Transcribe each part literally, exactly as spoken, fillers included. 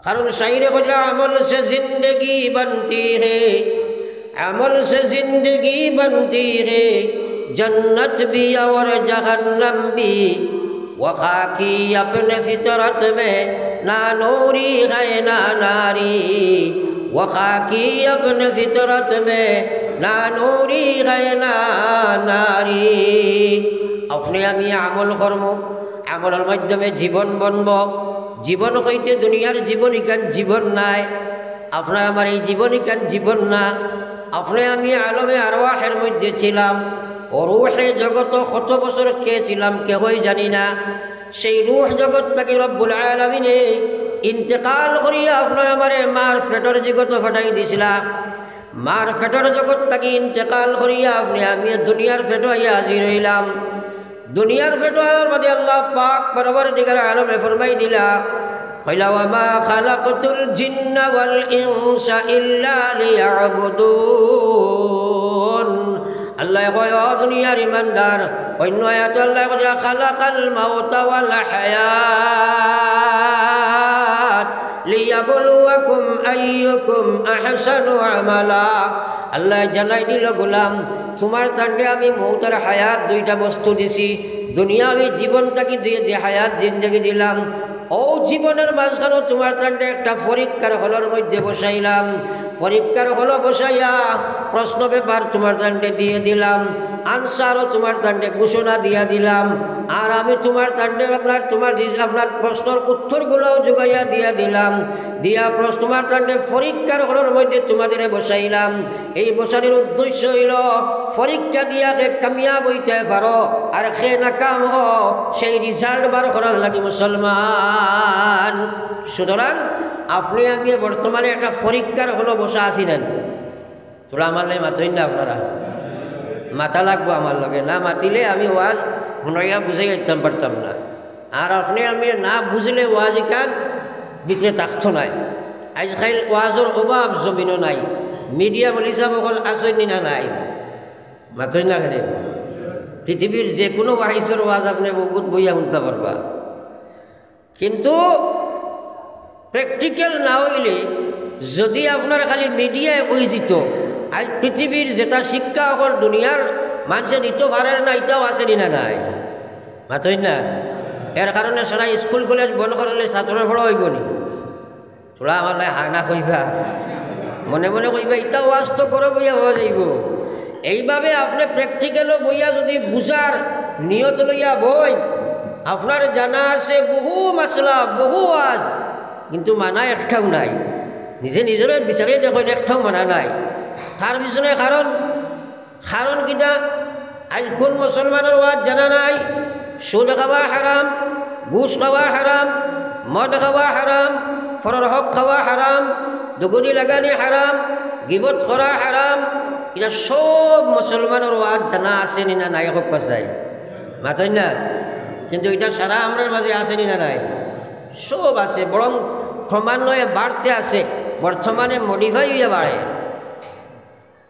কারণ শাইরে কইরা, "আমল সে জিন্দেগি বনতি হে, আমল সে জিন্দেগি বনতি হে, জন্নত ভি অর জাহান্নাম ভি, ও খাকি অপনে ফিতরত মে না নুরি হে না নারি, ও খাকি অপনে ফিতরত মে না নুরি হে না নারি।" আপনে আমি আমল করমু, আমলর মাধ্যমে জীবন বনবো। জীবন কইতে দুনিয়ার জীবন ইখান জীবন নায়, আপনার আমার এই জীবন ইখান জীবন না। আপনে আমি আলমে আরওয়াহের মধ্যে ছিলাম, ও রুহে জগত কত বছর কে ছিলাম কেহই জানি না। সেই রুহ জগত থাকি রব্বুল আলামিনে ইন্তেকাল করিয়া আপনার আমারে মার পেটর জগত পাঠাই দিছিলা। মার পেটর জগত থাকি ইন্তেকাল করিয়া আপনে আমি দুনিয়ার পেটো আইয়া হাজির অইলাম। দুনিয়ার পেটো আওয়ার বাদে আল্লাহ পাক পরওয়ারদিগার আলমে ফরমাই দিলা, কইলা, "ওয়া মা খালাকতুল জিন্না ওয়াল ইনসা ইল্লা লিয়াবুদুন।" আল্লায় কয়, "ও দুনিয়ার ইমানদার।" অন্য আয়াতো আল্লায় কয়, "খালাকাল মাউতা ওয়াল হায়াত লিয়াবলুয়াকুম আইয়ুকুম আহসানু আমালা।" আল্লায় জানাই দিল, "গোলাম, তুমার তানরে আমি মউত আর হায়াত দুইটা বস্তু দিছি। দুনিয়াবি জীবন থাকি দুই যে হায়াত জিন্দেগি দিলাম, অউ জীবনর মাঝখানো তুমার তানরে একটা পরীক্ষার হলর মধ্যে বসাইলাম। পরীক্ষার হলো বসাইয়া প্রশ্ন পেপার তুমার তানরে দিয়া দিলাম, আনসারও তুমার তানরে ঘোষণা দিয়া দিলাম। আর আমি তুমার তানরে আপনার, তুমার রিজ-, আপনার প্রশ্নর উত্তরগুলাও জুগাইয়া দিয়া দিলাম। দিয়া প্রশ্ন তুমার তানরে পরীক্ষার হলর মধ্যে তুমাদেরে বসাইলাম।" এই বসানির উদ্দেশ্য অইলো পরীক্ষা দিয়া কে কামিয়াব অইতে পারো, আর কে নাকাম অও, সেই result বার করার লাগি মুসলমান। সুতরাং আপনে আমি বর্তমানে একটা পরীক্ষার হলো বসা আছি না? থুড়া আমার লগে মাতইন না আপনারা, মাতা লাগবো আমার লগে, না মাতিলে আমি ওয়াজ হুনাইয়া বুঝাই দিতাম পারতাম না। আর আপনে আমি না বুঝলে ওয়াজ ইখান ভিতরে থাকতো নায়। আইজকাইল ওয়াজর অভাব জমিনো নাই। মিডিয়া বলি সাব অকল আছইন নি না নাই? মাতইন না কেনে? পৃথিবীর যে কোনো ওয়াইজর ওয়াজ আপনে বউত বইয়া হুনতা পারবা, কিন্তু practical না অইলে যদি আপনার খালি মিডিয়ায় অইযিতো, আইজ পৃথিবীর যেটা শিক্ষা অকল দুনিয়ার মানষে নিতো পারের না, ইটাও আছে নি না নাই? মাতইন না? এর কারণে সারা স্কুল কলেজ বন্ধ করলে ছাত্রর পড়া অইবো নি? থুড়া আমার লগে হা না কইবা, মনে মনে কইবা, "ইটা ওয়াজ তো ঘরো বইয়া পাওয়া যাইবো।" এইভাবে আপনে practical-ও বইয়া যদি বুঝার নিয়ত লইয়া বইন, আপনার জানা আছে বহু মাসলা, বহু ওয়াজ, কিন্তু মানা একটাও নাই। নিজে নিজরে বিচারিয়া দেখইন, একটাও মানা নাই। তার পিছনে কারণ কারণ কিতা? আইজ কুন মুসলমানর ওয়াজ জানা নাই? সুদ খাওয়া হারাম, ঘুষ খাওয়া হারাম, মদ খাওয়া হারাম, পরর হক খাওয়া হারাম, দুগুনি লাগানি হারাম, গিবত করা হারাম। ইটা সব মুসলমানর ওয়াজ জানা আছে নি না নাই? হক পাশাই মাতইন না, কিন্তু ইটা সারা আমরার মাঝে আছে নি না নাই? সব আছে, বরং ক্রমান্বয়ে বাড়তে আছে। বর্তমানে modify অইয়া বাড়ে,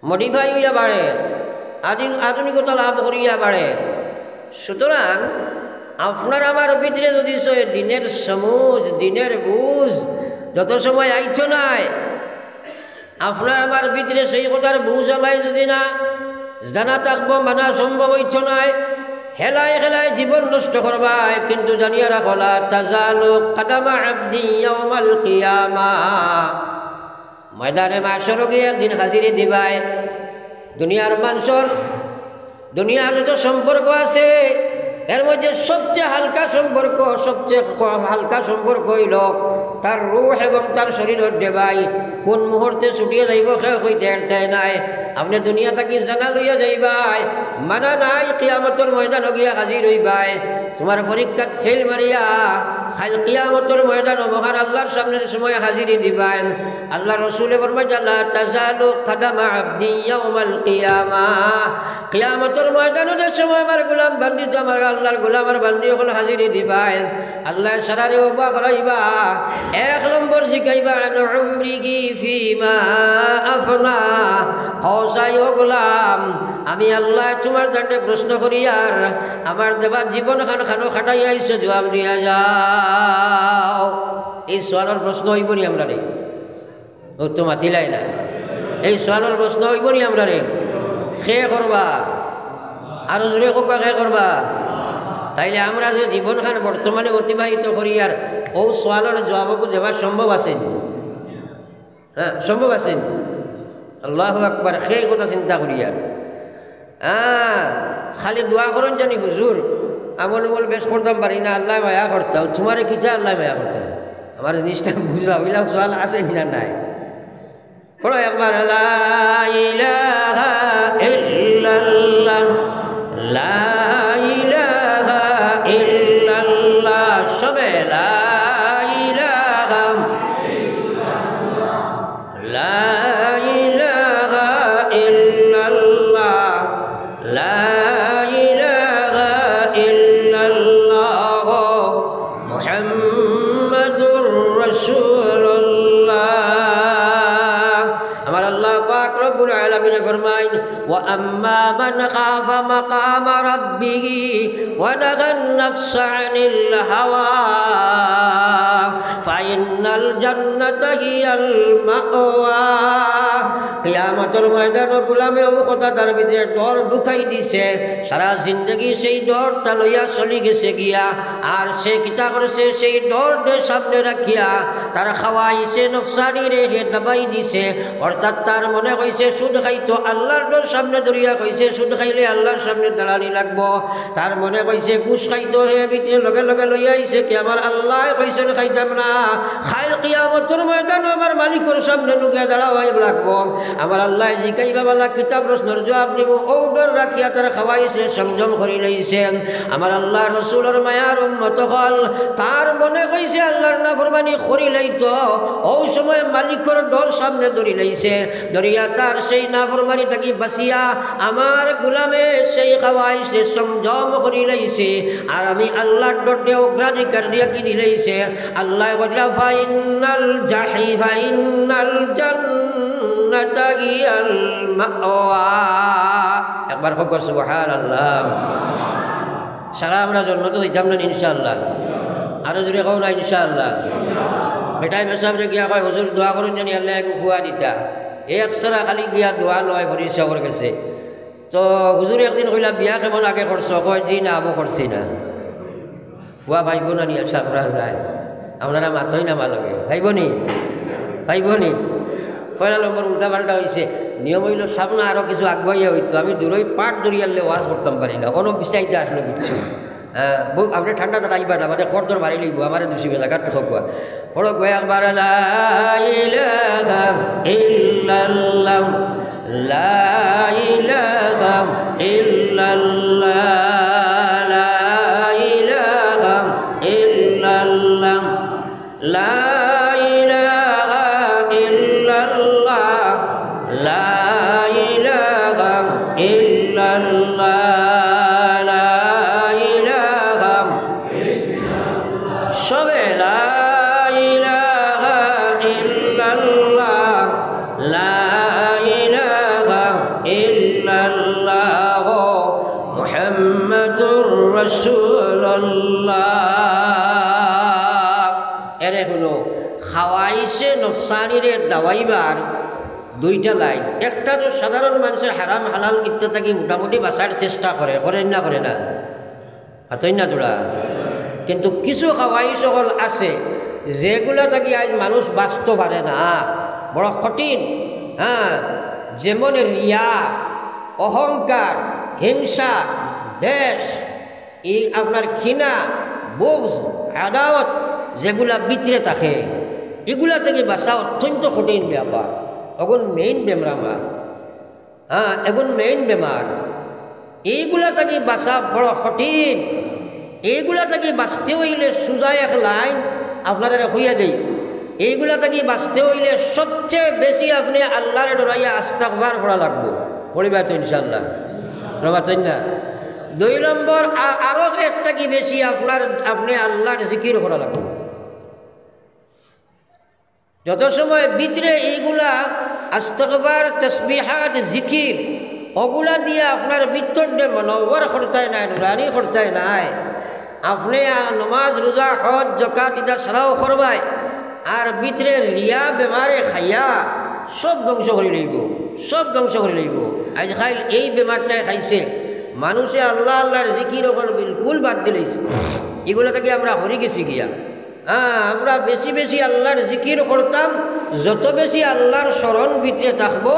modify অইয়া বাড়ে, আধুন-, আধুনিকতা লাভ করিয়া বাড়ে। সুতরাং আপনার আমার ভিতরে যদি সে দিনের সমুজ, দিনের বুঝ যত সময় আইতো নায়, আপনার আমার ভিতরে সেই কথার বুঝ আমায় যদি না জানা থাকবো, মানা সম্ভব অইতো নায়, হেলায় হেলায় জীবন নষ্ট করবায়। কিন্তু জানিয়া রাখো, লা তাজালু কাদামা আবদি ইয়াউমাল কিয়ামা। ময়দানে মাশরো গিয়া একদিন হাজিরি দিবায়। দুনিয়ার মানষর, দুনিয়ার যত সম্পর্ক আছে, এর মধ্যে সবচেয়ে হালকা সম্পর্ক, সবচেয়ে ক-, হালকা সম্পর্ক অইলো তার রুহ এবং তার শরীরর দেবাই। কোন মুহূর্তে ছুটিয়া যাইবো, কেউ কইতে পারতে নায়। আপনে দুনিয়া থাকি জানা লইয়া যাইবায়, মানা নাই, কিয়ামতর ময়দানো গিয়া হাজির অইবায়। তুমার পরীক্ষাত ফেল মারিয়া কাইল কিয়ামতর ময়দানো মহান আল্লার সামনে সময় হাজিরি দিবায়। আল্লার রসুলে ফরমাইন, "লা তাজালু কাদামা আবদি ইয়াউমাল কিয়ামা।" কিয়ামতর ময়দানো যে সময় আমার গোলাম বান্দি, তো আমার আল্লার গোলাম আর বান্দি অকল হাজিরি দিবায়। আল্লায় সারারে উবা করাইবা, এক নম্বর জিকাইবা, "আন উমরিহি ফিমা আফনা।" কও চাই, ও গোলাম, আমি আল্লায় তুমার তানরে প্রশ্ন করিয়ার, আমার দেবার জীবন খান খানো খাটাইয়া আইছো, জবাব দিয়া যাও। এই সওয়ালর প্রশ্ন অইবো নি আমরারে? ও তো মাতিলায় না। এই সওয়ালর প্রশ্ন অইবো নি আমরারে? কে করবা? আরো জোরে কউক্কা, কে করবা? তাইলে আমরা যে জীবনখান বর্তমানে অতিবাহিত করিয়ার, অউ সওয়ালর জবাবগু দেওয়া সম্ভব আছে নি? হ্যাঁ, সম্ভব আছে নি? আল্লাহু আকবার। কে ই কথা চিন্তা করিয়ার? হ্যাঁ, খালি দোয়া করইন জানি, "হুজুর, আমল আমল বেশ করতাম পারি না, আল্লায় মায়া করতা।" তুমারে কিতা আল্লায় মায়া করতা? আমার জিনিসটা বুঝা অইলাম, সওয়াল আছে নি না নাই? পড়ো একবার, লা ইলাহা ইল্লাল্লাহ, লা ইলাহা ইল্লাল্লাহ, সবে লা ইলাহা, লা ইলাহা ইল্লাল্লাহ, লা ইলাহা ইল্লাল্লাহ, মুহাম্মাদুর রাসূলুল্লাহ। আমার আল্লাহ পাক রব্বুল আলামিনে ফরমাইন, "ওয়া আম্মা মান খাফা মাকামা রাব্বিহি ওয়া নাহান নাফসা আনিল হাওয়া ফাইন্নাল জান্নাতা হিয়াল মাওয়া।" কিয়ামতর ময়দানো গুলামে অউ কথাটার ভিতরে ডর ঢুকাই দিছে, সারা জিন্দেগি সেই ডরটা লইয়া চলি গেছে গিয়া। আর সে কিতা করছে? সেই ডররে সামনে রাখিয়া তার খাওয়াইছে নফসানিরে হে দাবাই দিছে। অর্থাৎ তার মনে কইছে সুদ খাইতো, আল্লার ডর সামনে ধরিয়া কইছে সুদ খাইলে আল্লার সামনে দাঁড়ানি লাগবো। তার মনে কইছে ঘুষ খাইতো, হে ভিতরে লগে লগে লইয়া আইছে কি, আমার আল্লায় কইছইন খাইতাম না, কাইল কিয়ামতর ময়দানো আমার মালিকর সামনে লুকিয়া দাঁড়াওয়াই লাগবো। আমার আল্লায় জিকাইবা বালা কিতা প্রশ্নর জবাব দিবো, অউ ডর রাখিয়া তার খাওয়াইছে, সংযম করি লইছে। আমার আল্লার রসুলর মায়ার উম্মত অকল, তার মনে কইছে আল্লার নাফরমানি করি লইতো, অউ সময় মালিকর ডর সামনে ধরি লইছে, ধরিয়া তার সেই নাফরমানি থাকি বাঁচিয়া আমার গুলামে সেই খাওয়াইছে সংযম করি লইছে, আর আমি আল্লার ডররে অগ্রাধিকার দিয়া কি দিলাইছে, আল্লায় কইরা, "ফাইন্নাল জাহি-, ফাইন্নাল জান্নাতা হিয়াল মাওয়া।" একবার কউক্কা সুবহানাল্লাহ। সারা আমরা জন্নতো যাইতাম না ইনশাআল্লাহ? আরো জোরে কও না ইনশাআল্লাহ। বেটায় মেসাবরে গিয়া কয়, "হুজুর, দোয়া করইন জানি আল্লায় এগু ফুয়া দিতা।" এক সারা খালি গিয়া দোয়া লয় ফরিদ সাবর গেছে। তো হুজুরে একদিন কইলা, "বিয়া কেমন আগে করছো?" কয়, "জি না, আবু করছি না।" ফুয়া পাইবো না নি, আশা করা যায়। আপনারা মাতইন না আমার লগে। পাইবো নি? পাইবো নি? পয়লা নম্বর উল্টা পাল্টা অইছে। নিয়ম অইলো সামনে আরো কিছু আগুয়াইয়া অইতো। আমি দূরই পাট ধরিয়ারলে ওয়াজ করতাম পারি না। কোনো বিচাইতে আসলো কিচ্ছু। আহ, বউ, আপনে ঠান্ডা তারা আইবা না, মানে খরদর মারি লইবো, আমারে দুষিবে, জাগাত থাকবা। পড়ো কয়েকবার, লা ইলাহা ইল্লাল্লাহ, লা ইলাহা ইল্লাল্লাহ, লা ইলাহা ইল্লাল্লাহ, লা ইলাহা ইল্লাল্লাহ, লা ইলাহা ইল্লাল্লাহ, লা ইলাহা সবে লা ইলাহা ইল্লাল্লাহ, লা ইলাহা ইল্লাল্লাহ, মুহাম্মাদুর রাসূলুল্লাহ। এরে হুনো, খাওয়াইছে নফসানিরে দাবাইবার দুইটা লাইন। একটা তো সাধারণ মানষে হারাম হালাল ইত্যাদি থাকি মোটামুটি বাঁচার চেষ্টা করে, করে না, করে না? আতই না তোরা? কিন্তু কিছু খাওয়াইশ অকল আছে, যেগুলা থাকি আইজ মানুষ বাঁচতো পারে না, বড় কঠিন। হ্যাঁ, যেমন রিয়া, অহংকার, হিংসা, দ্বেষ, ই আপনার ঘৃণা, বুগজ, আদাওয়াত যেগুলা ভিতরে থাকে, ইগুলা থাকি বাঁচা অত্যন্ত কঠিন ব্যাপার। অগুন মেইন বেমার আমার। হ্যাঁ, এগুন মেইন বেমার। এইগুলা থাকি বাঁচা বড় কঠিন। এইগুলা থাকি বাঁচতে অইলে সুজা এক লাইন আপনারারে কইয়া দেই। এইগুলা থাকি বাঁচতে অইলে সবচেয়ে বেশি আপনে আল্লারে ডরাইয়া আস্তাগফার পড়া লাগবো। পড়িবা তো ইনশাআল্লাহ? পড়বা তো না? দুই নম্বর, আ-, আরো এর থাকি বেশি আপনার, আপনে আল্লার জিকির করা লাগবো। যত সময় ভিতরে এইগুলা আস্তাগফার, তসবিহাত, জিকির, অগুলা দিয়া আপনার ভিতররে মনোহর করতায় নায়, নুরানি করতায় নায়, আপনে আ-, নমাজ, রোজা, হজ, যাকাত ইতা সারাও করবায়, আর ভিতরে রিয়া বেমারে খাইয়া সব ধ্বংস করি লইবো, সব ধ্বংস করি লইবো। আইজ কাইল এই বেমারটায় খাইছে, মানুষে আল্লাহ আল্লাহর জিকির অকল বিলকুল বাদ দিলাইছে। ইগুলা থাকি আমরা হরি গেছি গিয়া। হ্যাঁ, আমরা বেশি বেশি আল্লাহর জিকির করতাম, যত বেশি আল্লাহর স্মরণ ভিতরে থাকবো,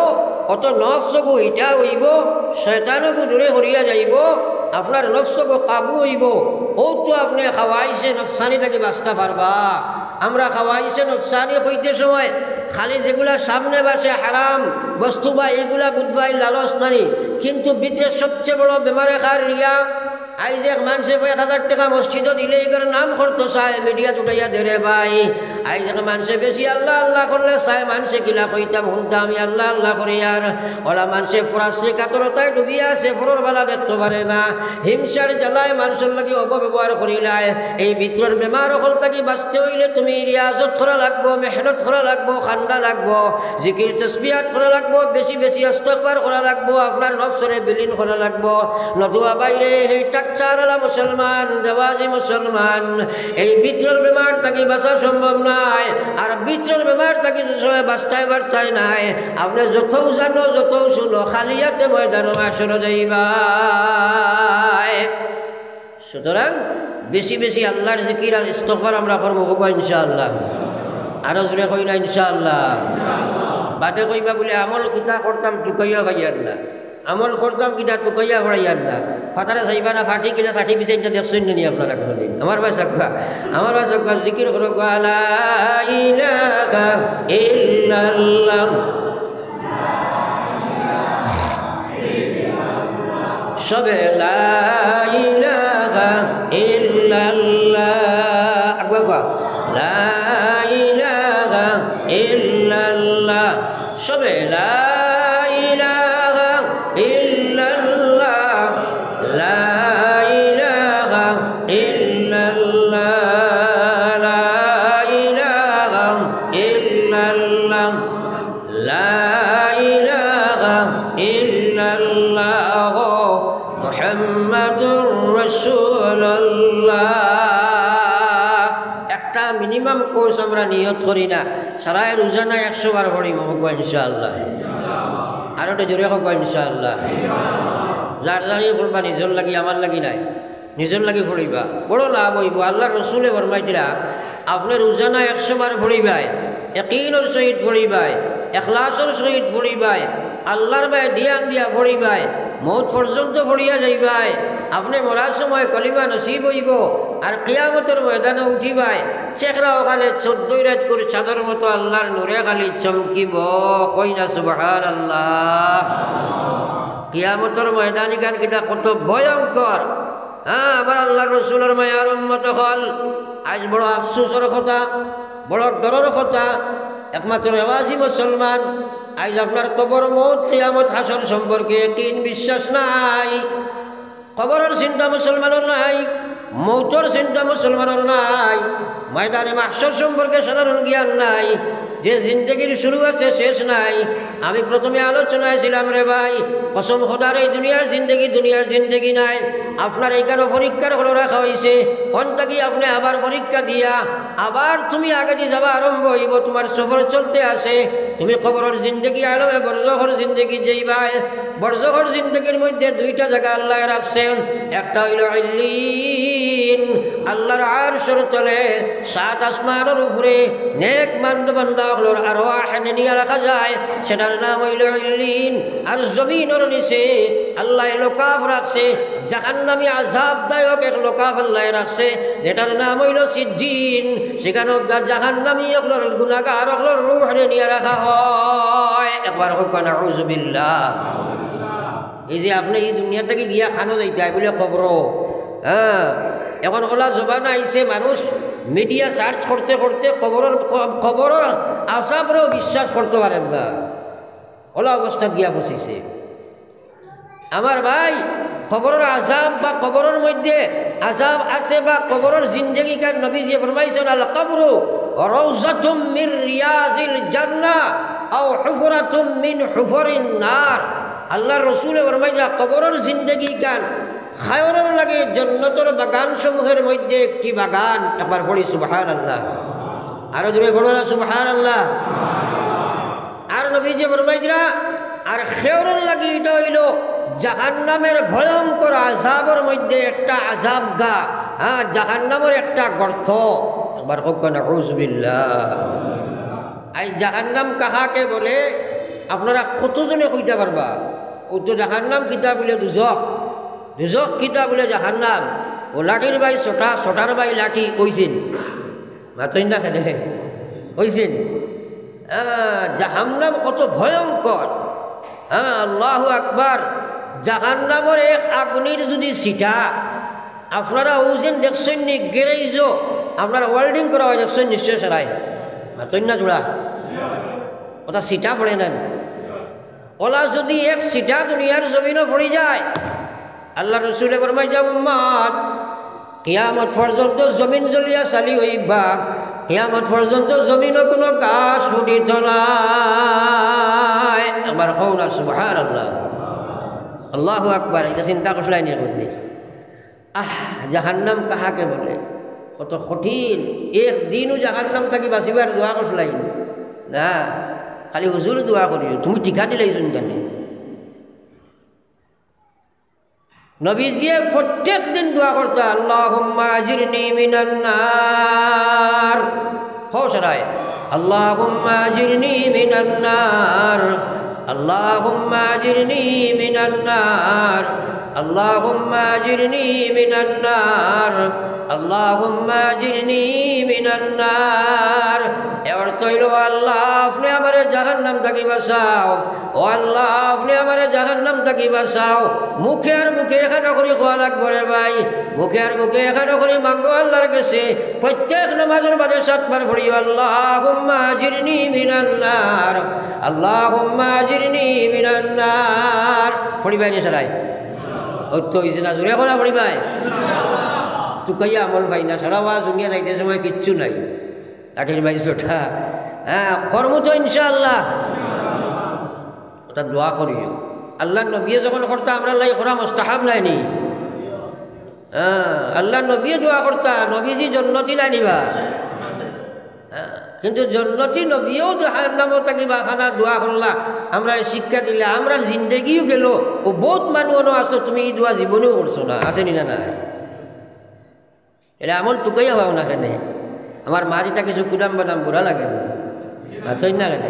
অত নফসগু হিটা অইবো, শয়তানগু দূরে হরিয়া যাইবো, আপনার নফসগু কাবু অইবো। অউ তো আপনে খাওয়াইছে নফসানি থাকি বাঁচতা পারবা। আমরা খাওয়াইছে নফসানি কইতে সময় খালি যেগুলা সামনে বাসে হারাম বস্তু বা এগুলা বুঝবাই লালচ নানি, কিন্তু ভিতরে সবচেয়ে বড় বেমারে খার রিয়া। আইজ এক মানষে এক হাজার টেকা মসজিদো দিলে ইগুর নাম করতো চায়, মিডিয়াত উঠাইয়া দেরে ভাই। আইজ এক মানষে বেশি আল্লাহ আল্লাহ করলে চায়, মানষে কিলা কইতা হুনতা আমি আল্লাহ আল্লাহ করি আর। অলা মানষে ফুরাসি কাতরতায় ডুবিয়া আছে, ফুরর বালা দেখতো পারে না। হিংসার জ্বালায় মানষর লাগি অপব্যবহার করিলায়। এই ভিতরর বেমার অকল থাকি বাঁচতে অইলে তুমি রিয়াজত করা লাগবো, মেহনত করা লাগবো, খান্দা লাগবো, জিকির তসবিহাত করা লাগবো, বেশি বেশি ইস্তেগফার করা লাগবো, আপনার নফসরে বিলীন করা লাগবো। নতুবা বাইরে এই টাকচার আলা মুসলমান, রেওয়াজি মুসলমান, এই ভিতরর বেমার থাকি বাঁচা সম্ভব নায়। আর ভিতরর বেমার থাকি যে সময় বাঁচতায় পারতায় নায়, আপনে যতউ জানো, যতউ শুনো, খালি হাতে ময়দানো মাহশরো যাইবায়। সুতরাং বেশি বেশি আল্লাহর জিকির আর ইস্তেগফার আমরা করমু, কউক্কা ইনশাআল্লাহ। আরো জোরে কইন না ইনশাআল্লাহ। বাদে কইবা বুলে, "আমল কিতা করতাম, তুকাইয়া পাইয়ার না। আমল করতাম কিতা, তুকাইয়া পাইয়ার না।" ফাতারে চাইবা না, ফাটি কিনা ষাটি পিছে ইটা দেখছইন নি আপনারা কোনোদিন? আমার ভাই সাক্কা, আমার ভাই সাক্কা, জিকির করো, "লা ইলাহা ইল্লাল্লাহ।" সবে লা ইলাহা ইল্লাল্লাহ। Água Água. লা ইলাহা ইল্লাল্লাহ। সবে লা ইলাহা ইল্লাল্লাহ। লা ইলাহা ইল্লাল্লাহ। লা ইলাহা ইল্লাল্লাহ। লা ইলাহা ইল্লাল্লাহ মুহাম্মাদুর রাসূলুল্লাহ। একটা মিনিমাম কোর্স আমরা নিয়ত করি না, সারায় রোজানা একশো বার পড়িমু, কউক্কা ইনশাআল্লাহ। আরো একটু জোরে কউক্কা ইনশাআল্লাহ। যার যারই করবা, নিজর লাগি, আমার লাগি নায়। নিজর লাগি পড়িবা, বড় লাভ অইবো। আল্লাহর রসুলে ফরমাইতরা, আপনে রোজানা একশো বার পড়িবায়, একিনর সহিত পড়িবায়, এখলাসর সহিত পড়িবায়, আল্লাহর বায় ধিয়ান দিয়া পড়িবায়, মউত পর্যন্ত পড়িয়া যাইবায়, আপনে মরার সময় কলিমা নসিব অইবো, আর কিয়ামতর ময়দানো উঠিবায়, চেহারা অখানে চৌদ্দই রাইতকুর চাঁদর মতো আল্লাহর নূরে খালি চমকিবো। কইন না সুবহানাল্লাহ। কিয়ামতর ময়দান ইখান কিতা কত ভয়ঙ্কর। হ্যাঁ, আমার আল্লাহর রসুলর মায়ার উম্মত অকল, আইজ বড় আফসোসর কথা, বড় ডরর কথা। একমাত্র রেওয়াজি মুসলমান, আইজ আপনার কবর, মউত, কিয়ামত, হাশর সম্পর্কে একিন বিশ্বাস নাই। কবরর চিন্তা মুসলমানর নাই, মউতর চিন্তা মুসলমানর নাই, ময়দানে মাহশর সম্পর্কে সাধারণ জ্ঞান নাই। যে জিন্দেগির শুরু আছে, শেষ নাই। আমি প্রথমে আলোচনায় ছিলাম রে ভাই, কসম খোদার, এই দুনিয়ার জিন্দেগি দুনিয়ার জিন্দেগি নায়। আপনার এইখানো পরীক্ষার হলো রাখা অইছে, অন থাকি আপনে আবার পরীক্ষা দিয়া আবার তুমি আগেদি যাওয়া আরম্ভ অইবো, তুমার সফর চলতে আছে। তুমি কবরর জিন্দেগি, আলমে বরজখর জিন্দেগি যাইবায়। বরজখর জিন্দেগির মধ্যে দুইটা জাগা আল্লায় রাখছইন, একটা অইলো ইল্লিন, আল্লাহর আরশর তলে, সাত আসমানর উপরে নেক বান্দা বান্দা অকলর আরওয়াহ নিয়া রাখা যায়, সেটার নাম অইলো ইল্লিন। আর জমিনর নিচে আল্লায় লোকাফ রাখছে, জাহান্নামী আযাবদায়ক এক লোকাফ আল্লায় রাখছে, যেটার নাম অইলো সিজ্জিন। সেখানো গা-, জাহান্নামী অকলর, গুনাগার অকলর রুহরে নিয়া রাখা হয়। একবার কউক্কা নাউজুবিল্লাহ। এই যে আপনে এই দুনিয়া থাকি গিয়া কানো যাইতায় বুলে কবরো, হ্যাঁ, এখন অলা জমানা আইছে, মানুষ মিডিয়া সার্চ করতে করতে কবরর, ক-, কবরর আযাবরেও বিশ্বাস করতো পারের না, অলা অবস্থাত গিয়া পৌঁছিছে। আমার ভাই, কবরর আযাব বা কবরর মধ্যে আযাব আছে বা কবরর জিন্দেগিখান নবীজিয়ে ফরমাইছইন, "আল কবরু রাউজাতুম মিন রিয়াজিল জান্নাহ আও হুফরাতুম মিন হুফারিন নার।" আল্লাহর রসুলে ফরমাইলা, কবরর জিন্দেগিখান খায়রর লাগি জন্নতর বাগানসমূহের মধ্যে একটি বাগান। একবার পড়ি সুবহানাল্লাহ। আরো জোরে পড়ো না সুবহানাল্লাহ। আর নবীজি ফরমাইতরা, আর খেউরর লাগি ইটা অইলো জাহান্নামের ভয়ঙ্কর আযাবর মধ্যে একটা আযাবগাহ, হ্যাঁ, জাহান্নামের একটা গর্ত। একবার কউক্কা নাউজুবিল্লাহ। এই জাহান্নাম কাহাকে বলে, আপনারা কতজনে কইতা পারবা? ও তো জাহান্নাম কিতা বলে দুজখ, দুজখ কিতা বলে জাহান্নাম। ও লাঠির বাই সোটা, সোটার বাই লাঠি, কইছেন। মাতইন না কেনে? কইছেন? আহ, জাহান্নাম কত ভয়ঙ্কর। হ্যাঁ, আল্লাহু আকবার। জাহান্নামর এক আগুনির যদি ছিটা আপনারা অউ যেন দেখছইন নি, গ্যারেজো আপনারা welding করা অয় দেখছইন নিশ্চয় সারাই। মাতইন না জোড়া। ওটা ছিটা পড়ে না। ওলা যদি এক ছিটা দুনিয়ার জমিনো পড়ি যায়, আল্লার রসুলে ফরমাইতরা, উম্মত, কিয়ামত পর্যন্ত জমিন জ্বলিয়া ছালি অইবা, কিয়ামত পর্যন্ত জমিনো কুনু ঘাস ফুটিতো নায়। আমার কও না সুবহানাল্লাহ, আল্লাহু আকবার। ইটা চিন্তা করছলায় নি কোনদিন? আহ, জাহান্নাম কাহাকে বলে, কত কঠিন। একদিনও জাহান্নাম থাকি বাঁচিবার দোয়া করছলায় নি? না, খালি হুজুর দোয়া করিও, তুমি টিকা দিলাইছইন কেনে? নবীজিয়ে প্রত্যেক দিন দোয়া করতা, আল্লাহুম্মা আজিরনি মিনান নার। কও সারাই, আল্লাহুম্মা আজিরনি মিনান নার, আল্লাহুম্মা আজিরনি মিনান নার, আল্লাহুম্মা আজিরনি মিনান নার, আল্লাহুম্মা আজিরনি মিনান নার। এর অর্থ অইলো, আল্লাহ, আপনে আমারে জাহান্নাম থাকি বাঁচাও। ও আল্লাহ, আপনে আমারে জাহান্নাম থাকি বাঁচাও। মুখে আর মুখে এখানো করি কওয়া লাগবো রে ভাই, মুখে আর মুখে এখানো করি মাগো আল্লার গেছে। প্রত্যেক নামাজর বাদে সাতবার পড়িও, আল্লাহুম্মা আজিরনি মিনান নার, আল্লাহুম্মা আজিরনি মিনান নার। পড়িবায় নি সারাই? অউ তো অইছে না, জোরে কও না পড়িবায়। তুকাইয়া আমল পাই না, সারা ওয়াজ হুনিয়া যাইতে সময় কিচ্ছু নাই। লাঠির বাই সোটা। হ্যাঁ, করমু তো ইনশাআল্লাহ। ওটা দোয়া করিও। আল্লার নবীয়ে যখন করতা, আমরার লাগি করা মুস্তাহাব নায় নি? হ্যাঁ, আল্লার নবীয়ে দোয়া করতা, নবীজি জন্নতি নায় নি বা? হ্যাঁ, কিন্তু জন্নতি নবীয়েও জাহান্নামর থাকি বাঁচানার দোয়া করলা, আমরারে শিক্ষা দিলা, আমরার জিন্দেগিও গেলো। ও বউত মানুষ অনো আছো, তুমি ই দোয়া জীবনেও করছো না, আছে নি না নাই? এরে আমল তুকাইয়া পাও না কেনে? আমার মাঝে থাকি কিছু কুদাম বাদাম বুড়া লাগে না। মাতইন না কেনে?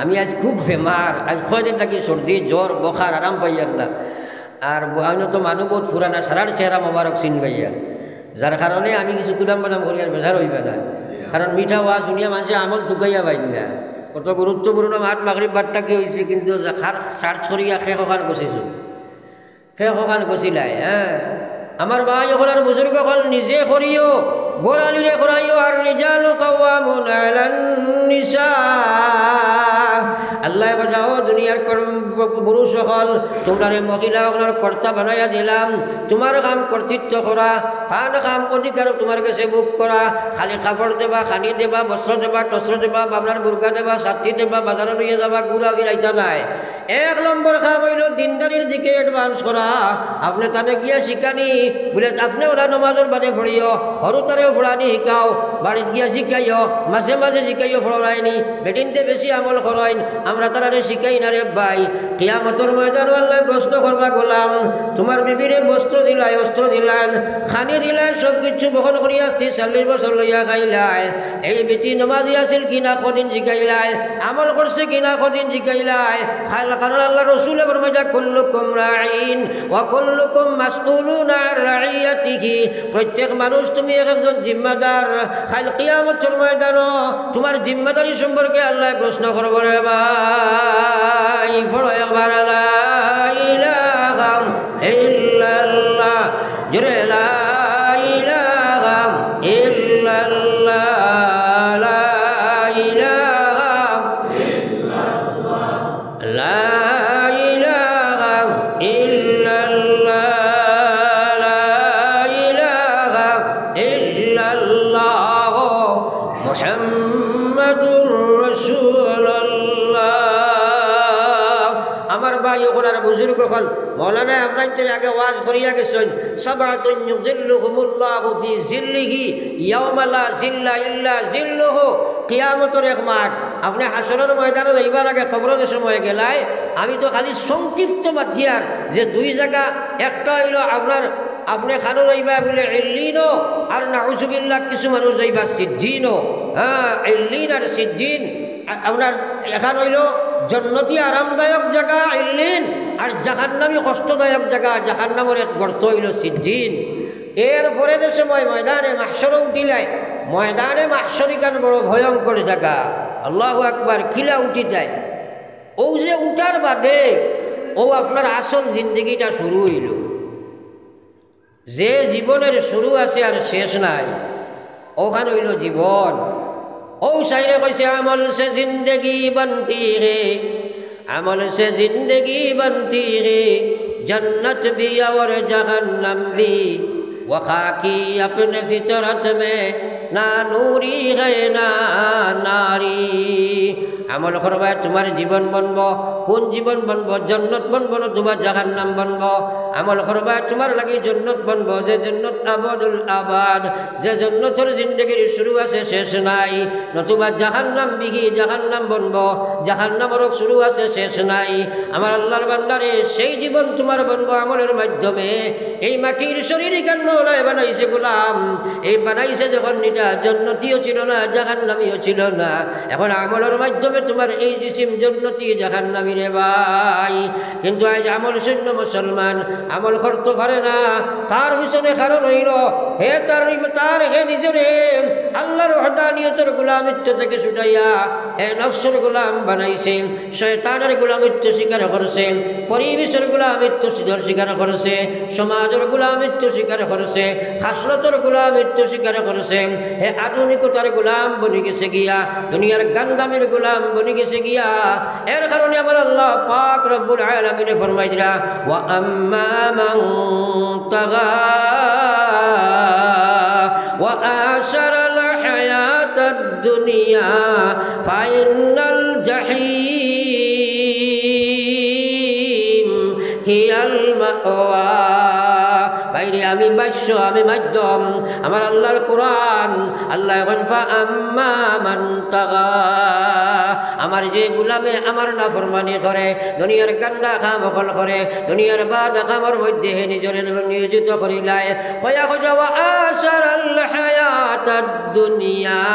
আমি আইজ খুব বেমার, আইজ কয়দিন থাকি সর্দি, জ্বর, বখার, আরাম পাইয়ার না। আর ব-, আমি তো মানুষ বউত পুরানা, সারার চেহারা মোবারক চিনবাইয়া। যার কারণে আমি কিছু কুদাম বাদাম করি আর বেজার অইবা না। কারণ মিঠা ওয়াজ হুনিয়া মানষে আমল তুকাইয়া পাইন না। কত গুরুত্বপূর্ণ মাত মাগরিব বারটা কি অইছে, কিন্তু যা-, খার search করিয়া কে কখান গছিছইন। কে কখান গছিলায়, হ্যাঁ। আমার ভাই অকল আর বুজুর্গ অকল নিজে করিও, ঘরআলিরে করাইও, আর রিজালু কাওয়ামুনা আলান নিসা। আল্লায় কইতা, ও দুনিয়ার কর-, পুরুষ অকল, তুমরারে মহিলা অকলর কর্তা বানাইয়া দিলাম, তুমার কাম কর্তৃত্ব করা, তান কাম অধিকার তুমার গেছে ভোগ করা, খালি কাপড় দেবা, খানি দেবা, বস্ত্র দেবা, টস্ত্র দেবা, বাবলার বুরকা দেবা, ছাত্তি দেবা, বাজারো লইয়া যাবা, ঘুরা ফিরাইতা নায়। এক নম্বর কাম অইলো দিনদারির দিকে advance করা। আপনে তানে গিয়া শিখানি, বুলে, আপনে ওলা নমাজর বাদে পড়িও, হুরুতারেও পড়ানি শিখাও, বাড়িত গিয়া শিখাইও, মাঝে মাঝে শিখাইও, পড়াইনি, বেটিন্তে বেশি আমল করইন, আমরা তারারে শিখাই না রে ভাই। কিয়ামতর ময়দানো আল্লায় প্রশ্ন করবা, গোলাম, তুমার বিবিরে বস্ত্র দিলায়, অস্ত্র দিলায়, খানি দিলায়, সব কিছু বহন করিয়া আইজ চল্লিশ বছর লইয়া খাইলায়, এই বেটি নমাজি আছিল কি না কদিন জিকাইলায়, আমল করছে কি না কদিন জিকাইলায়। খাল-, কারণ আল্লার রসুলে ফরমাইতা, "কুল্লুকুম রাইন ওয়া কুল্লুকুম মাসউলুন আন রাইয়াতিহি।" প্রত্যেক মানুষ তুমি এক একজন জিম্মাদার। কাইল কিয়ামতর ময়দানো তুমার জিম্মাদারি সম্পর্কে আল্লায় প্রশ্ন করবো রে ভাই। পড়ো একবার, লা ইলাহা ইল্লাল্লাহ। জোরে, লা ইলাহা ইল্লাল্লাহ, লা ইলাহা, লা ইলাহা ইল্লাল্লাহ, লা ইলাহা ইল্লাল্লাহ, মুহাম্মাদুর রাসূলুল্লাহ। আমার ভাই অকল আর বুজুর্গ অকল, মৌলানা আপনার আগে ওয়াজ করিয়া গেছেন, "সাবআতুন ইউযিল্লুহুমুল্লাহু ফি জিল্লিহি ইয়াওমা লা জিল্লা ইল্লা জিল্লুহু।" কিয়ামতর এক মাঠ, আপনে হাশরর ময়দানো যাইবার আগে কবরো যে সময় গেলায়, আমি তো খালি সংক্ষিপ্ত মাতিয়ার যে দুই জাগা, একটা অইলো আপনার, আপনে খানো যাইবা বুলে ইল্লিনো, আর নাউজুবিল্লাহ কিছু মানুষ যাইবা সিজ্জিনো। হ্যাঁ, ইল্লিন আর সিজ্জিন, আ-, আপনার এখান অইলো জন্নতি আরামদায়ক জাগা ইল্লিন, আর জাহান্নামী কষ্টদায়ক জাগা, জাহান্নামর এক গর্ত অইলো সিজ্জিন। এর পরে যে সময় ময়দানে মাহশরো উঠিলায়, ময়দানে মাহশর ইখান বড় ভয়ঙ্কর জাগা। আল্লাহু আকবার, কিলা উঠিতায়। অউ যে উঠার বাদে অউ আপনার আসল জিন্দেগিটা শুরু অইলো। যে জীবনের শুরু আছে আর শেষ নাই, অখান অইলো জীবন। অউ শায়রে কইছে, "আমল সে জিন্দেগি বনতি হে, আমল সে জিন্দেগি বনতি হে, জন্নত ভি অর জাহান্নাম ভি, ওয়া খাকি অপনে ফিতরত মে, না নুরি হে না নারি।" আমল করবায় তুমার জীবন বনবো। কুন জীবন বনবো? জন্নত বনবো নতুবা জাহান্নাম বনবো? আমল করবায় তুমার লাগি জন্নত বনবো, যে জন্নত আবাদুল আবাদ, যে জন্নতর জিন্দেগির শুরু আছে, শেষ নাই। নতুবা জাহান্নাম বিহি, জাহান্নাম বনবো, জাহান্নামর শুরু আছে, শেষ নাই। আমার আল্লাহর বান্দারে, সেই জীবন তুমার বনবো আমলর মাধ্যমে। এই মাটির শরীর ইখান মৌলায় বানাইছে গোলাম, এই বানাইছে যখন ইটা জন্নতিও ছিল না, জাহান্নামীও ছিল না। এখন আমলর মাধ্যমে তুমার এই জিসিম জন্নতি জাহান্নামী রে ভাই। কিন্তু আইজ আমল শূন্য মুসলমান, আমল করতো পারে না। তার পিছনে কারণ অইলো, হে তার, তার হে নিজরে আল্লাহর ওয়াহদানিয়তর গোলামিত্ব থাকি ছুটাইয়া হে নফসর গোলাম বানাইছে। শয়তানর গোলামিত্ব স্বীকার করছে, পরিবেশর গোলামিত্ব স্বীকার করছে, সমাজর গোলামিত্ব স্বীকার করছে, খাসলতর গোলামিত্ব স্বীকার করছে। হে আধুনিকতার গোলাম বনি গেছে গিয়া, দুনিয়ার গান্দামির গোলাম বনি গেছে গিয়া। এর কারণে আমার আল্লাহ পাক রব্বুল আলামিনে ফরমাইরা, "ওয়া আম্মা মান তাগা ওয়া আসারাল হায়াতাদ দুনিয়া ফাইন্নাল জাহিম হিয়াল মাওয়া।" ভাইরে, আমি ভাষ্য, আমি মাধ্যম, আমার আল্লাহর কোরআন। আল্লাহ এখন, "ফা আম্মা মান তাগা", আমার যে গোলামে আমার নাফরমানি করে, দুনিয়ার গান্দা কাম অকল করে, দুনিয়ার বাদ কামর মধ্যে হে নিজরে নিয়োজিত করিলায়, কয়া কইরা, "ওয়া আসারাল হায়াতাদ দুনিয়া",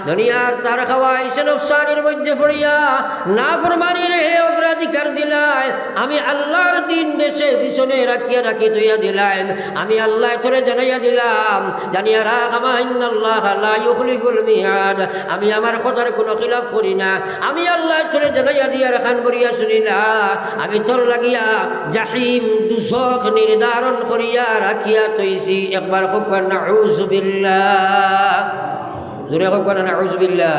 দুনিয়ার তার খাওয়াইশে নফসানির মধ্যে পড়িয়া নাফরমানির হে অগ্রাধিকার দিলায়, আমি আল্লাহর দিন দেশে পিছনে রাখিয়া রাখি থইয়া দিলায়। আমি আল্লাহ তোরে জানাইয়া দিলাম, জানিয়া রাখ, আমা ইন্নাল্লাহা লা ইউখলিফুল মিআদ, আমি আমার কথার কোনো খিলাফ করি না। আমি আল্লাহ তোরে জানাইয়া দিয়ার কান ভরিয়া শুনিলা, আমি তোর লাগিয়া জাহিম দুজখ নির্ধারণ করিয়া রাখিয়া থইছি। একবার কউক্কা নাউজুবিল্লাহ, জোরে কউক্কা নাউজুবিল্লাহ।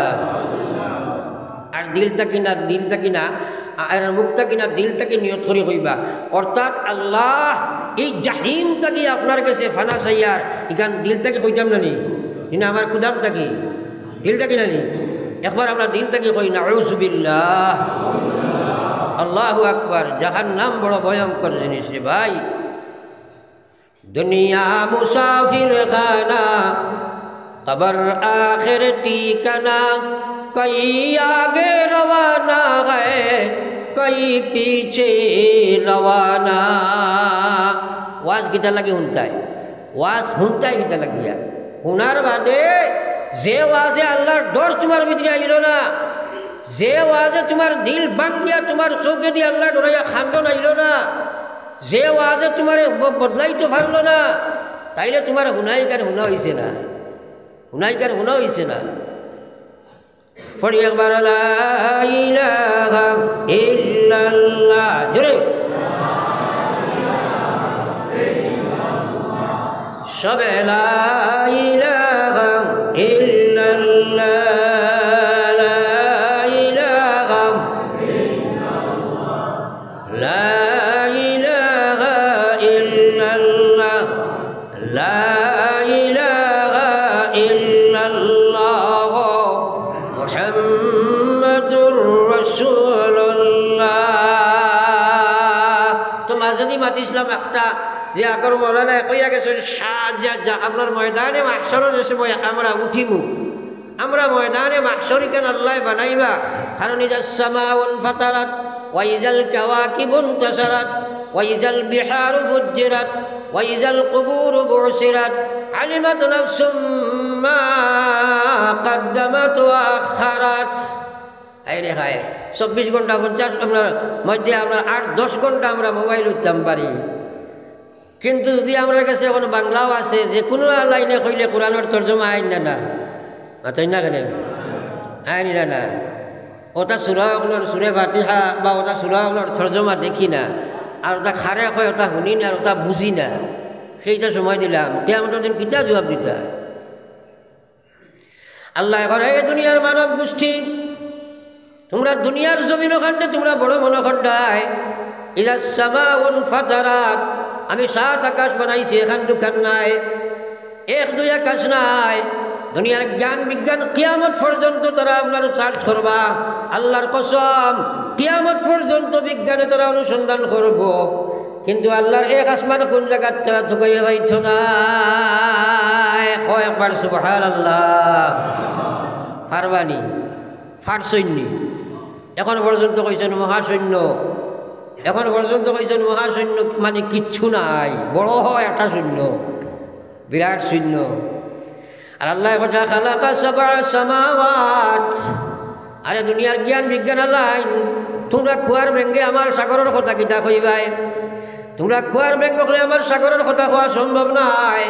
আর দিল থাকি না, দিল থাকি না, আর মুখ থাকি না, দিল থাকি নিয়ত করি কইবা। অর্থাৎ আল্লাহ, এই জাহিম থাকি আপনার গেছে ফানা চাইয়ার, ইখান দিল থাকি কইতাম না নি? ই না আমার গুদাম থাকি, দিল থাকি না নি? একবার আমরা দিল থাকি কই, "নাউজুবিল্লাহ, আল্লাহু আকবার।" জাহান্নাম বড় ভয়ঙ্কর জিনিস রে ভাই। দুনিয়া মুসাফির খানা, কবর আখের ঠিকানা, কই আগে রওয়ানা হ্যায়, কই পিছে রওয়ানা। ওয়াজ কিতা লাগি হুনতায়? ওয়াজ হুনতায় কিতা লাগিয়া? হুনার বাদে যে ওয়াজে আল্লাহর ডর তুমার ভিতরে আইলো না, যে ওয়াজে তুমার দিল ভাঙ্গিয়া তুমার চউখেদি আল্লাহ ডরাইয়া কান্দন আইলো না, যে ওয়াজে তুমারে ব-, বদলাইতো পারলো না, তাইলে তুমার হুনাই কার হুনা অইছে না, হুনাই কার হুনা অইছে না। পড়ি একবার, লা ইলাহা ইল্লাল্লাহ, জোরে। সবে লা ইলাহা ইল্লাল্লাহ, লা ইলাহা, লা ইলাহা ইল্লাল্লাহ, লা ইলাহা ইল্লাল্লাহ, মুহাম্মাদুর রাসূলুল্লাহ। মাতিছিলাম একটা, যে আগর মৌলানায় কইয়া গেছইন, "শাহ যা, যা, আপনার ময়দানে মাহশরো যে সময় আমরা উঠিমু, আমরা ময়দানে মাহশর ইখান আল্লায় বানাইবা।" কারণ, "ইযাস সামাউন ফাতারাত, ওয়া ইযাল কাওয়াকিবুন তাসারাত, ওয়া ইযাল বিহারু ফুজ্জিরাত, ওয়া ইযাল কুবুরু বুসিরাত, আলিমাত নাফসুম মা কাদ্দামাত ওয়া আখখারাত।" হায় রে হায়, চব্বিশ ঘন্টা পঞ্চাশ, আপনার মধ্যে আপনার আট দশ ঘন্টা আমরা মোবাইল উঠতাম পারি, কিন্তু যদি আমরার গেছে এখন বাংলাও আছে, যে কুনু লাইনে কইলে কোরআনর তর্জমা আইন না, না, মাতইন না কেনে? আইন না, না। ওটা সূরা অকলর, সূরা ফাতিহা বা ওটা সূরা অকলর তর্জমা দেখি না, আর ওটা কারে কয় ওটা হুনি না, আর ওটা বুঝি না, সেইটা সময় দিলাম, কিয়ামতর দিন কিতা জুয়াব দিতা? আল্লায় কইরা, "এ দুনিয়ার মানব গোষ্ঠী, তুমরা দুনিয়ার জমিন অখানরে তুমরা বড় মনো কররায়, ইযাস সামাউন ফাতারাত, আমি সাত আকাশ বানাইছি, এখান দুখান নায়, এক দুই আকাশ নায়।" দুনিয়ার জ্ঞান বিজ্ঞান কিয়ামত পর্যন্ত তারা আপনার search করবা, আল্লাহর কসম, কিয়ামত পর্যন্ত বিজ্ঞানে তারা অনুসন্ধান করবো। কিন্তু আল্লাহর এক আসমান কুন জাগাত তারা তুকাইয়া পাইতো নায়। কও একবার সুবহানাল্লাহ। পারবানি? পারছইননি? এখন পর্যন্ত কইছইন মহাশূন্য, এখন পর্যন্ত কইছইন মহাশূন্য মানে কিচ্ছু নাই, বড় হয় একটা শূন্য, বিরাট শূন্য। আর আল্লায় কইরা, "খালাকা সাবআ সামাওয়াত।" আরে দুনিয়ার জ্ঞান বিজ্ঞান আলাইন, তুমরা কুয়ার বেঙ্গে আমার সাগরর কথা কিতা কইবায়? তুমরা কুয়ার বেঙ্গ অকলে আমার সাগরর কথা কওয়া সম্ভব নায়,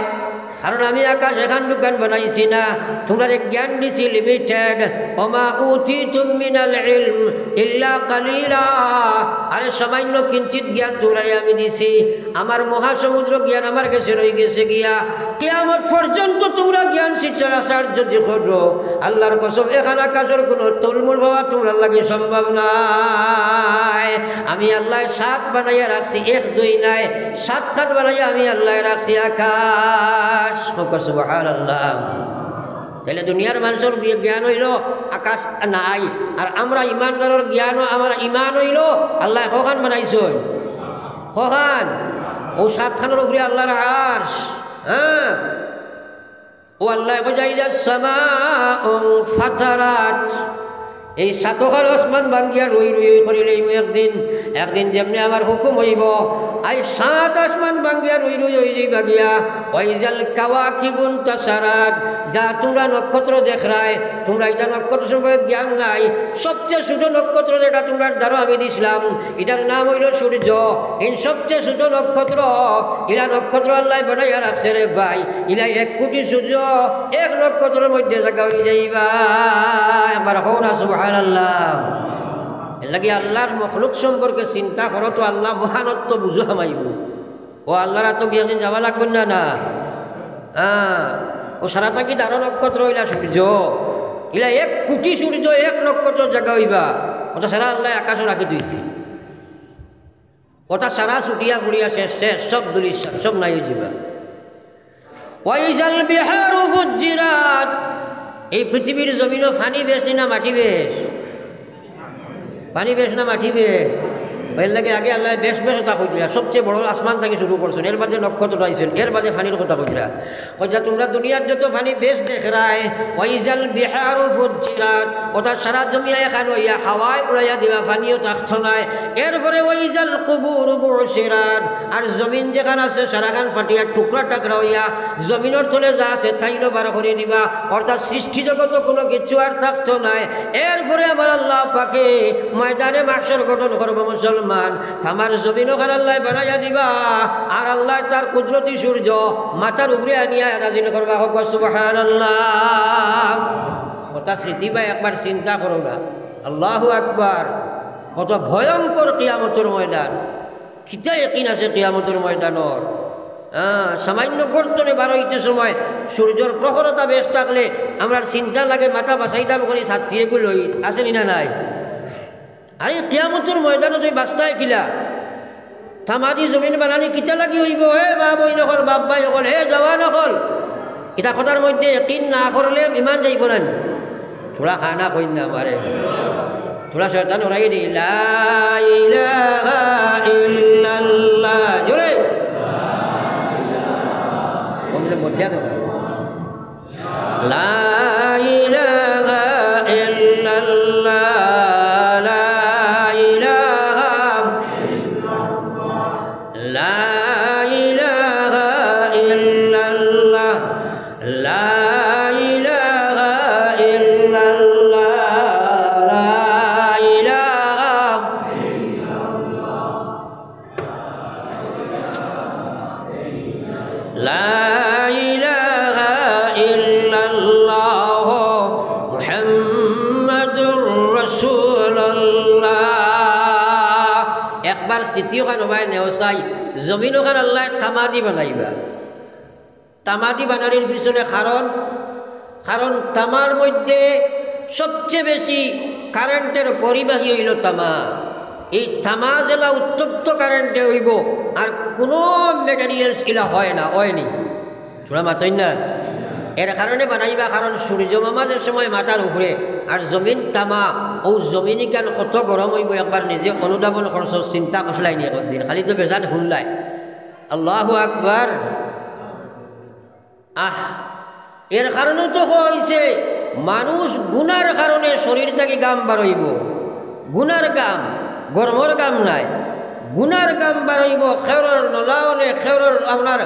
কারণ আমি আকাশ এখান দুখান বানাইছি না। তুমরারে জ্ঞান দিছি limited। ওমা উতিতুম মিনাল ইলম ইল্লা কালিলা। আরে সামান্য কিঞ্চিত জ্ঞান তুমরারে আমি দিছি। আমার মহাসমুদ্র জ্ঞান আমার গেছে রইগেছে গিয়া। কিয়ামত পর্যন্ত তুমরা জ্ঞান শিক্ষার আশা যদি করো, আল্লাহর কসম, এখান আকাশর কুনু তলমূল পাওয়া তুমরার লাগি সম্ভব নায়। আমি আল্লায় সাত বানাইয়া রাখছি, এক দুই নায়, সাতখান বানাইয়া আমি আল্লায় রাখছি আকাশ। কও সুবহানাল্লাহ। তাইলে দুনিয়ার মানষর বি-, জ্ঞান অইলো আকাশ নাই, আর আমরা ইমানদারর জ্ঞান, আমার ইমান অইলো আল্লায় কখান বানাইছইন, কখান, অউ সাতখানর উপরে আল্লাহর আরশ। হ্যাঁ, অউ আল্লায় কইরা, "ইযাস সামাউ ফাতারাত।" এই সাতখান আসমান ভাঙ্গিয়া রুই রুই করিলাইমু একদিন, একদিন যেমনে আমার হুকুম অইবো, আই সাত আসমান ভাঙ্গিয়া রুই রুই অইযাইবা গিয়া। ওয়াইজাল কাওয়াকিবুন তাসারাত, যা তুমরা নক্ষত্র দেখরায়, তুমরার ইটা নক্ষত্র সম্পর্কে জ্ঞান নাই। সবচেয়ে ছোট নক্ষত্র যেটা তুমরার দ্বারো আমি দিছলাম, ইটার নাম অইলো সূর্য। ইন সবচেয়ে ছোট নক্ষত্র, ইলা নক্ষত্র আল্লায় বানাইয়া রাখছে রে ভাই। ইলা এক কোটি সূর্য এক নক্ষত্রর মধ্যে জাগা অইযাইবা। একবার কও না সুবহানাল্লাহ। এরলাগি আল্লাহর মখলুক সম্পর্কে চিন্তা করো তো আল্লাহ মহানত্ব বুঝো হামাইবো। অউ আল্লাহর আতো গিয়া একদিন যাওয়া লাগবো না, না? হ্যাঁ, অউ সারা থাকি দারো নক্ষত্র ইলা সূর্য, ইলা এক কোটি সূর্য এক নক্ষত্রর জাগা অইবা। অতা সারা আল্লায় আকাশো রাখি থইছে। অতা সারা ছুটিয়া পড়িয়া শেষ, শেষ, সব ধুলিস্যাৎ, সব নাই অইযিবা। ওয়াইজাল বিহারু ফুজ্জিরাত, এই পৃথিবীর জমিনো পানি বেশ নি না মাটি বেশ? পানি বেশ না মাটি বেশ? এরলাগি আগে আল্লায় বেশ বেশ কথা কইরা, সবচেয়ে বড় আসমান থাকি শুরু করছইন, এর বাদে নক্ষত্র আইছইন, এর বাদে পানির কথা কইরা। কইরা, তুমরা দুনিয়ার যত পানি বেশ দেখরায়, ওয়াইজাল বিহারু ফুজ্জিরাত, অতা সারা জমিন একখান অইয়া হাওয়ায় উড়াইয়া দিবা, পানিও থাকতো নায়। এরপরে ওয়াইজাল কুবুরু বুসিরাত, আর জমিন যেখান আছে সারাখান ফাটিয়া টুকরা টাকরা অইয়া জমিনর তলে যা আছে তাইনও বার করি দিবা, অর্থাৎ সৃষ্টি জগতো কুনু কিচ্ছু আর থাকতো নায়। এরপরে আমার আল্লাহ পাকে ময়দানে মাহশর গঠন করবো মুসলমান, তামার জমিন অখান আল্লায় বানাইয়া দিবা, আর আল্লায় তার কুদরতি সূর্য মাথার উপরে আনিয়া নাজিল করবা। কও সুবহানাল্লাহ। অতা স্মৃতি বা একবার চিন্তা করো না। আল্লাহু আকবার। কত ভয়ঙ্কর কিয়ামতর ময়দান। কিতা একিন আছে কিয়ামতর ময়দানর? হ্যাঁ, সামান্য গর্ত থনে বার অইতে সময় সূর্যর প্রখরতা বেশ থাকলে আমরার চিন্তা লাগে, মাথা বাচাইতাম করি ছাত্তি এগু লই, আছে নি না নাই? আরে কিয়ামতর ময়দানো তুমি বাচতায় কিলা? তামাদি জমিন বানানি কিতা লাগি অইবো? হে মা বইন অকল, বাপ ভাই অকল, হে জওয়ান অকল, ইতা কথার মধ্যে একিন না করলে ইমান যাইবো না নি? থুড়া খানা কইন না আমারে। থুড়া শয়তান উড়াই দি। লা ইলাহা ইল্লাল্লাহ। জানো? لا إله إلا الله، لا إله، لا إله إلا الله، لا إله إلا الله، لا إله لا إله إلا الله محمد رسول الله। একবার স্মৃতি ওখান ওবায় নেও চাই, জমিন ওখান আল্লায় তামাদি বানাইবা। তামাদি বানানির পিছনে কারণ, কারণ তামার মধ্যে সবচেয়ে বেশি কারেন্টের পরিবাহী অইলো তামা। এই তামা যেলা উত্তপ্ত কারেন্টে অইবো, আর কুনু ম্যাটেরিয়ালস ইলা হয় না, অয়নি। তুমরা মাতইন না? এর কারণে বানাইবা, কারণ সূর্য মামা যে সময় মাথার উপরে, আর জমিন তামা, অউ জমিন ইখান কত গরম অইবো, একবার নিজে অনুধাবন করছো, চিন্তা করছলায়নি একদিন, খালি তো বেজান হুনলায়। আল্লাহু আকবার। আহ, এর কারণে তো কইছে, মানুষ গুনার কারণে শরীর থাকি ঘাম বারইবো, গুনার ঘাম, গরমর ঘাম নায়, গুনার ঘাম বারইবো। খেউরর নলা অনে, খেউরর আপনার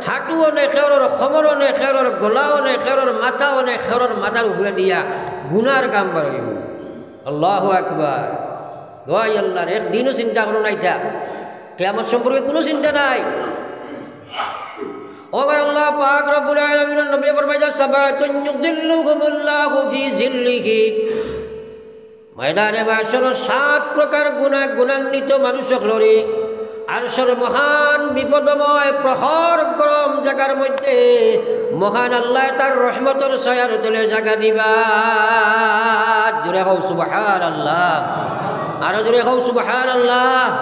হাঁটু অনে, খেউরর কোমর অনে, খেউরর গলা অনে, খেউরর মাথা অনে, খেউরর মাথার উপরে দিয়া গুনার ঘাম বারইবো। আল্লাহু আকবার। দোয়াই আল্লাহর, একদিনও চিন্তা করো না ইটা। কিয়ামত সম্পর্কে কুনু চিন্তা নাই। ও আমার আল্লাহ পাক রব্বুল আলামিনের নবী ফরমাইলা, "সাবাতুন ইউযিল্লুহুমুল্লাহু ফি জিল্লিহি।" ময়দানে মাহশরো সাত প্রকার গুনা, গুণান্বিত মানুষ অকলরে আরশর মহান বিপদময় প্রখর গরম জাগার মধ্যে মহান আল্লায় তার রহমতর ছায়ার তলে জাগা দিবা। জোরে কও সুবহানাল্লাহ, আরো জোরে কও সুবহানাল্লাহ।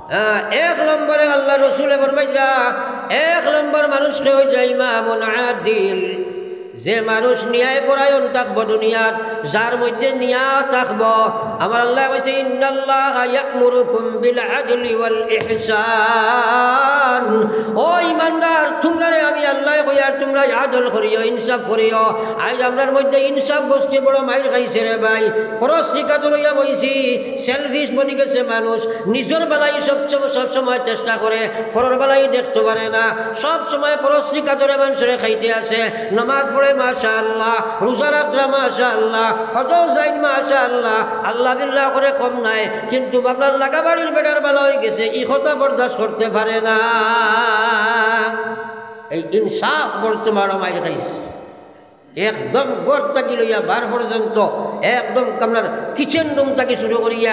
হ্যাঁ, এক নম্বরে আল্লাহর রসুলে ফরমাইলা, এক নম্বর মানুষরে অইছে ইমামুন আদিল, যে মানুষ ন্যায় পরায়ণ থাকবো দুনিয়াত, যার মধ্যে ন্যায় থাকবো। আমার আল্লায় কইছে, "ইন্নাল্লাহা ইয়া'মুরুকুম বিল আদলি ওয়াল ইহসান।" ও ইমানদার, তুমরারে আমি আল্লায় কইয়ার, তুমরা আদল করিও, ইনসাফ করিও। আইজ আমরার মধ্যে ইনসাফ বস্তি বড় মাইর খাইছে রে ভাই। পরশ্রী কাতর অইয়া বইছি, সেলফিশ বনি গেছে মানুষ। নিজর বালাই সব সম-, সব সময় চেষ্টা করে, পরর বালাই দেখতো পারে না। সব সময় পরশ্রী কাতরে মানষরে খাইতে আছে। নমাজ পড়ে মাশাআল্লাহ, রোজা রাখরা মাশাআল্লাহ, হজও যাইন মাশাআল্লাহ, আল্লাহ বিল্লাহ করে কম নাই, কিন্তু বাপর লাগা বাড়ির বেটার বালা অইগেছে, ই কথা বরদাস্ত করতে পারে না। এই ইনসাফ বর্তমান মাইর খাইছে। একদম ঘর থাকি লইয়া বার পর্যন্ত, একদম আপনার কিচেন রুম থাকি শুরু করিয়া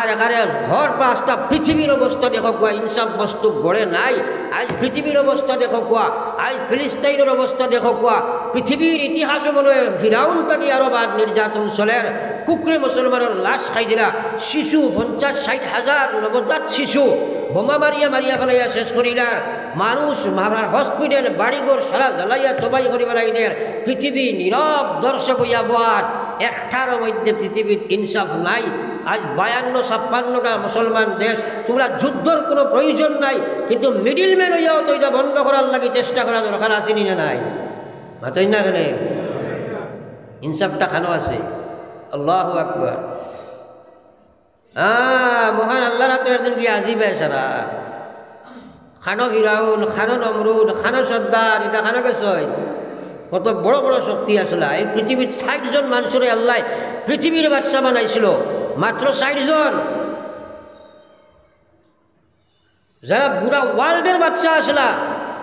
আর এখানে হর রাস্তা পৃথিবীর অবস্থা দেখো কুয়া, ইনসাফ বস্তু গড়ে নাই। আইজ পৃথিবীর অবস্থা দেখো কুয়া, আইজ ফিলিস্তাইনের অবস্থা দেখো কুয়া, পৃথিবীর ইতিহাসও মনে হয় ফিরাউন থাকি আরো বাদ নির্যাতন চলের। কুকুরে মুসলমানের লাশ খাই দিলা, শিশু পঞ্চাশ ষাট হাজার নবজাত শিশু বোমা মারিয়া মারিয়া ফেলাইয়া শেষ করিলার। মানুষ মারার হসপিটাল, বাড়িঘর সারা জ্বালাইয়া তবাই করি বেড়াইদের। পৃথিবী নীরব দর্শক অইয়া বওয়ার। একটার মধ্যে পৃথিবীত ইনসাফ নাই। আইজ বায়ান্ন ছাপ্পান্নটা মুসলমান দেশ, তুমরা যুদ্ধর কুনু প্রয়োজন নাই, কিন্তু মিডলম্যান অইয়াও তো ইটা বন্ধ করার লাগি চেষ্টা করা দরকার আছে নি না নাই? মাতইন না কেনে? ইনসাফটা কানো আছে? আল্লাহু আকবার। হ্যাঁ, মহান আল্লাহর তো একদিন কি আজিব বেচারা। কানো ফিরাউন, কানো নমরুদ, কানো সর্দার, ইটা কানো গেছে? কত বড় বড় শক্তি আছলা। এই পৃথিবীত ষাট জন মানষরে আল্লায় পৃথিবীর বাদশা বানাইছিল, মাত্র ষাট জন। যারা পুরা ওয়ার্ল্ডের বাদশা আছলা,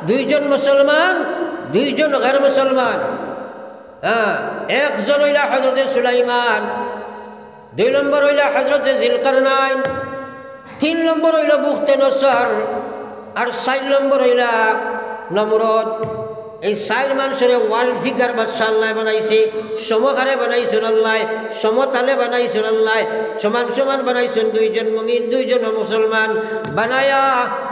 দুইজন মুসলমান, দুইজন গের মুসলমান। হ্যাঁ, একজন অইলা হজরতে সুলাইমান, দুই নম্বর অইলা হজরতে জিলকারনাইন, তিন নম্বর অইলা বুখতে নসর, আর চাইর নম্বর অইলা নমরুদ। এই চাইর মানষরে ওয়ার্ল্ড ফিগার বাদশা আল্লায় বানাইছে, সমহারে বানাইছইন আল্লায়, সমতালে বানাইছইন আল্লায়, সমান সমান বানাইছইন, দুইজন মুমিন, দুইজন মুসলমান বানায়া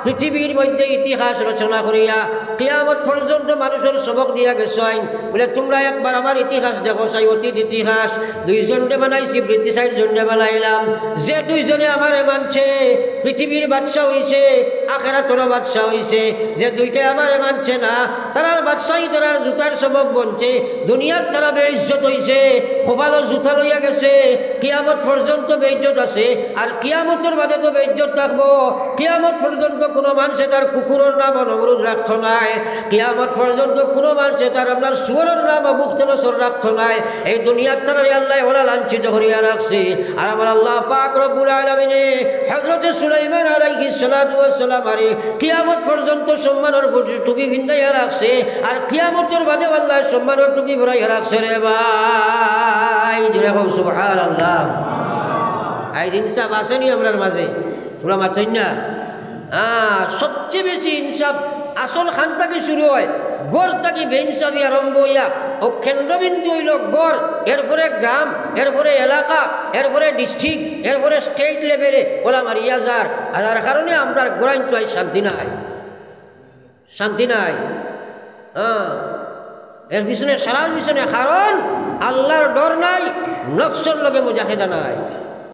পৃথিবীর মধ্যে ইতিহাস রচনা করিয়া কিয়ামত পর্যন্ত মানুষর সবক দিয়া গেছইন। বলে, "তুমরা একবার আমার ইতিহাস দেখো চাই, অতীত ইতিহাস।" দুইজনরে বানাইছি, পৃথিবীর চাইর জনরে বানাইলাম। যে দুইজনে আমারে মানছে, পৃথিবীর বাদশা অইছে, আখেরাতরও বাদশা অইছে। যে দুইটায় আমারে মানছে না, তারার বাদশাই তারার জুতার সবব বনছে। দুনিয়াত তারা বেইজ্জত অইছে, কপালো জুতা লইয়া গেছে, কিয়ামত পর্যন্ত বেইজ্জত আছে, আর কিয়ামতর বাদে তো বেইজ্জত থাকবো। কিয়ামত পর্যন্ত কোনো মানষে তার কুকুরর নাম নমরুদ রাখতো নায়, কিয়ামত পর্যন্ত কোনো মানষে তার আপনার শুয়োরর নাম বুখতনসর রাখতো নায়। এই দুনিয়াত তারারে আল্লায় ওলা লাঞ্ছিত করিয়া রাখছে। আর আমার আল্লাহ পাক রব্বুল আলামিনে হযরতে সুলাইমান আলাইহিস সালাতু ওয়াস সালামরে কিয়ামত পর্যন্ত সম্মানর টুপি ফিন্দাইয়া রাখছে, আর কিয়ামতর বাদে আল্লায় সম্মানর টুপি পরাইয়া রাখছে রে ভাই। জোরে কও সুবহানাল্লাহ। আইজ ইনসাফ আছে নি আমরার মাঝে? তোমরা মাতইন না। হ্যাঁ, সবচেয়ে বেশি ইনসাফ আসল খান থাকি শুরু হয়, ঘর থাকি বেইনসাফি আরম্ভ অইয়া, ও কেন্দ্রবিন্দু অইলো ঘর, এরপরে গ্রাম, এরপরে এলাকা, এরপরে ডিস্ট্রিক্ট, এরপরে স্টেট লেভেলে ওলা মারিয়া যার। আর যার কারণে আমরার ঘরাইন তো আইজ শান্তি নাই, শান্তি নাই। হ্যাঁ, এর পিছনে, সারার পিছনে কারণ আল্লাহর ডর নাই, নফসর লগে মুজাহেদা নাই।